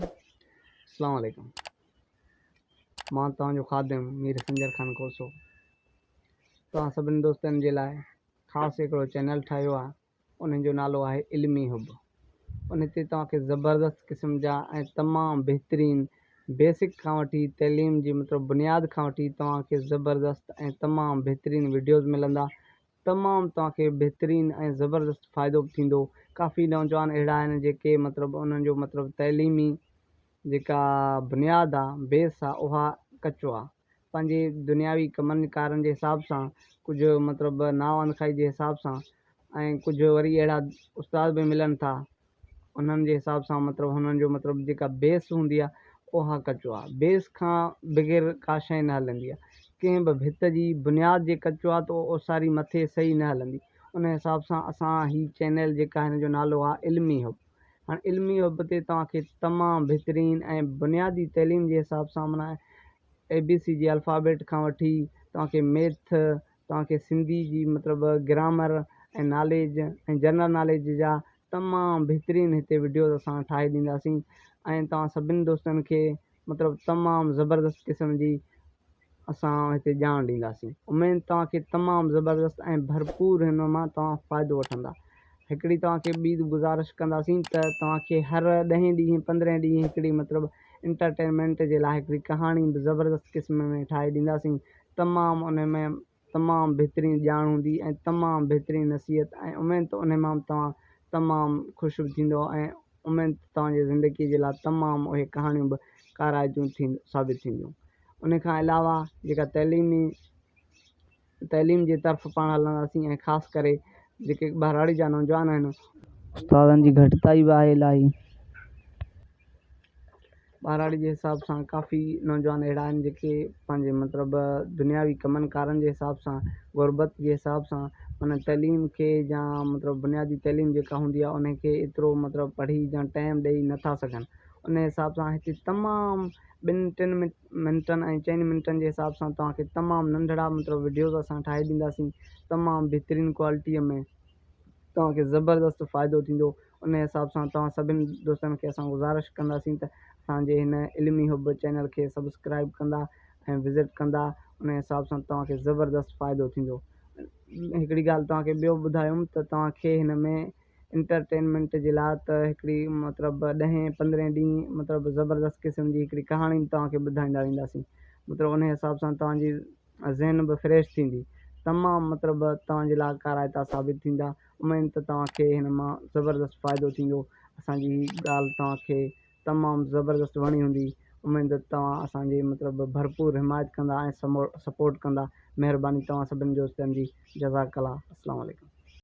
اسلام عليڪم مان توهان جو خادم مير سنجر خان کوسو توهان سڀني دوستن جي لاء خاص هڪڙو چينل ٺاهيو آهي ان جو نالو آهي علمي حب ان تي توهان کي زبردست قسم جا ۽ تمام بهترين بيسڪ کان وٺي تعليم جي مطلب بنياد کان وٺي توهان کي زبردست ۽ تمام بهترين وڊيوز ملندا تمام توهان کي بهترين ۽ زبردست فائدو به ٿيندو ڪافي نوجوان اهڙا آهن جيڪي مطلب انهن جو مطلب تعليمي جيڪا بنياد آ بيس آ اها ڪچو آ پنهنجي دنياوي ڪمن ڪارن جي حساب سان ڪجهه مطلب ناوانخائي جي حساب سان ۽ ڪجهه وري اهڙا استاد به ملن ٿا انهن جي حساب سان مطلب هنن جو مطلب جيڪا بيس هوندي آهي اها ڪچو آهي بيس کان بغير ڪا شيء نه هلندي آهي ڪنهن به ڀت جي بنياد جي ڪچو آهي ته اوساري مٿي صحيح نه هلندي ان حساب سان اسان هي چينل جيڪا هن جو نالو آهي علمي حب هاڻي علمي حب تي توهان کي تمام بهترين ۽ بنيادي تعليم جي حساب سان معنيٰ اي بي سي جي الفابيٽ کان وٺي توهان کي ميٿ توهان کي سنڌي جي مطلب گرامر ۽ ناليج ۽ جنرل ناليج جا تمام بھترين ھتي وڊيوز اسان ٺاھي ڏينداسين ۽ توھان سڀني دوستن کي مطلب تمام زبردست قسم جي اسان ھتي ڄاڻ ڏينداسين اميد توھان کي تمام زبردست ۽ ڀرپور ھن مان توھان فائدو وٺندا ھڪڙي توھان کي ٻي گذارش ڪنداسين ته توھان کي ھر ڏھين ڏينھن پندرھين ڏينھن ھڪڙي مطلب انٽرٽينمينٽ جي لاء ھڪڙي ڪھاڻي به زبردست قسم ۾ ٺاھي ڏينداسين تمام انهي ۾ تمام بهترين ڄاڻ هوندي ۽ تمام بهترين نصيحت ۽ اميد ته انهي مان به توهان تمام خوش به ٿيندو ۽ اميد ته توهان جي زندگي جي لاء تمام اهي ڪهاڻيون به ڪارائتيون ٿي ثابت ٿينديون انهي کان علاوه جيڪا تعليمي تعليم جي طرف پاڻ هلنداسين ۽ خاص ڪري جيڪي ٻهراڙي جا نوجوان آهن استادن جي گهٽتائي به آهي الاهي. ٻهراڙي جي حساب سان ڪافي نوجوان اهڙا آهن جيڪي پنهنجي مطلب دنياوي ڪمن ڪارن جي حساب سان غربت جي حساب سان ان تعليم کي يا مطلب بنيادي تعليم جيڪا هوندي آهي ان کي ايترو مطلب پڙهي يا ٽائيم ڏئي نٿا سگهن ان حساب سان هتي تمام ٻن ٽن منٽن ۽ چئن منٽن جي حساب سان توهان کي تمام ننڍڙا مطلب وڊيوز اسان ٺاهي ڏينداسين تمام بهترين ڪوالٽيء ۾ توهان کي زبردست فائدو ٿيندو ان حساب سان توهان سڀني دوستن کي اسان گذارش ڪنداسين ته اسان جي هن علمي حب چينل کي سبسڪرائب ڪندا ۽ وزٽ ڪندا ان حساب سان توهان کي زبردست فائدو ٿيندو هڪڙي ڳالهه توهان کي ٻيو ٻڌايم ته توهان کي هن ۾ انٽرٽينمينٽ جي لاء ته هڪڙي مطلب ڏهين پندرهين ڏينهن مطلب زبردست قسم جي هڪڙي ڪهاڻي به توهان کي ٻڌائيندا وينداسين مطلب ان حساب سان توهان جي ذهن به فريش ٿيندي تمام مطلب توهان جي لاء ڪارائتا ثابت ٿيندا اميد ته توهان کي هن مان زبردست فائدو ٿيندو اسان جي هي ڳالهه توهان کي تمام زبردست وڻي هوندي اميد ته توهان اسان جي مطلب ڀرپور حمايت ڪندا ۽ سپورٽ ڪندا مهرباني توهان سڀني دوستن جي جزاڪ الله اسلام عليڪم.